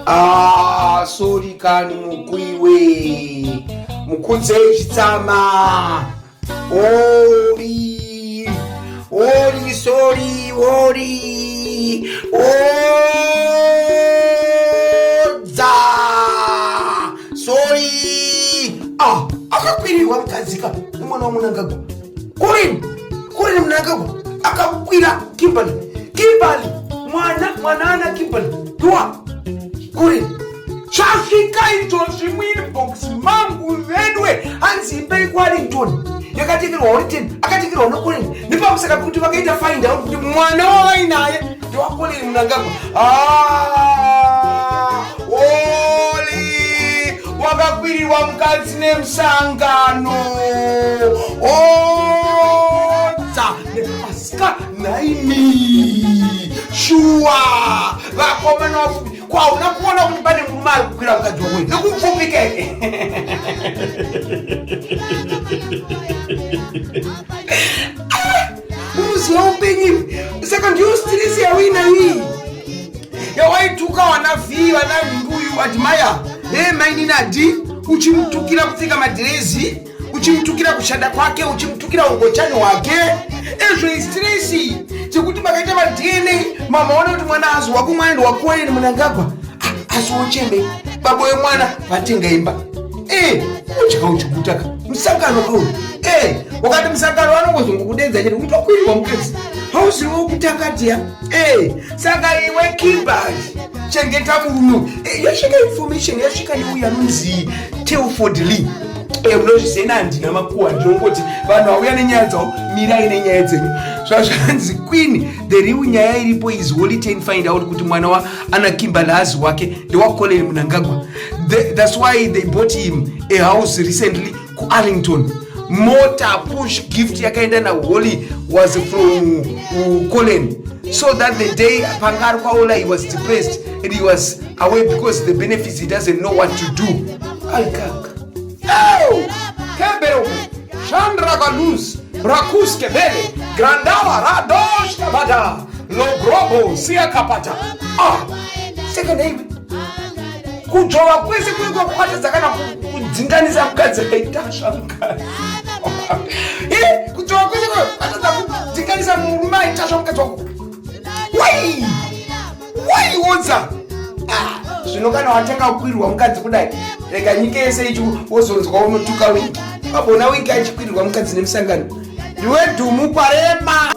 Ah, sorry kani mukwiwe mukudzei chitsama ori ori sorry ori odza sorry. Ah, akakwirirwa mukadzika nemwana wamunangagwa Colin, Colin Mnangagwa akakwira Kimberly. Kimberly mwana mwana ana Kimberly. Dua. Colin. Zvasvika izvozvi muinbox mangu vedwe hanzi imba yekuArlington yakatengerwa Holton akatengerwa noColin nepamusaka pekuti vakaita find out kuti mwana wavainaye ndewaColin Mnangagwa. Ah, Oli wakakwirirwa mukadzi nemusangano odza asika nhaimi shuwa vakomana vapfupi kwauna kuona kuti pane murume ari kukwira mukadzi wako nekupfupika here ah, unoziva upenyu saka ndiyo stress yauinayo iyi yawaituka wana v vana nhingi uyu admire he mainini adi uchimutukira kupfeka madhirezi uchimutukira kushanda kwake uchimutukira ungochani hwake ezvo istresi dzekuti makaita madna mamaona kuti mwana azi wako mwana ndiwakoeni munangagwa ah, asi wochembe babo yemwana vatenga imba e udya uchigutaka musangano kauyu e wakati musangano vanongozongokudedza chete kutokwirwa mukadzi hauziwe wokutanga dia e saka iwe kimbers chengeta murume e, yasvika information yasvika neuyu anonzi Telford Lee. Eh, munozvisena handina makuwa ndinongoti vanhu vauya nenyaya dzavo mirai nenyaya dzenyu zvazvanzi queen the real nyaya iripo is holy ten find out kuti mwana wa ana kimberly hazi wake ndewacolin munangagwa that's why they bought him a house recently kuarlington mota push gift yakaenda naholy was from colin so that the day panga ari kwaola he was depressed and he was away because the benefits he doesn't know what to do aikaka kebero shandra kaluz rakuske bele grandawa radoshkabada logrobo siakapata ah saka naiwe kudzvova kwese kunenge kwakatadza kana kudzinganisa mukadzi aitasva mukadzi eh, kudzvova kwese kwatadza kudzinganisa murume aitasva mukadzi wako wai waiodza ah, zvino kana watanga kukwirirwa mukadzi kudai rega nyika yese ichi wozonzwa unotuka wiki wabona wiki achikwirirwa mukadzi nemusangano ndiwe dhumu kwarema.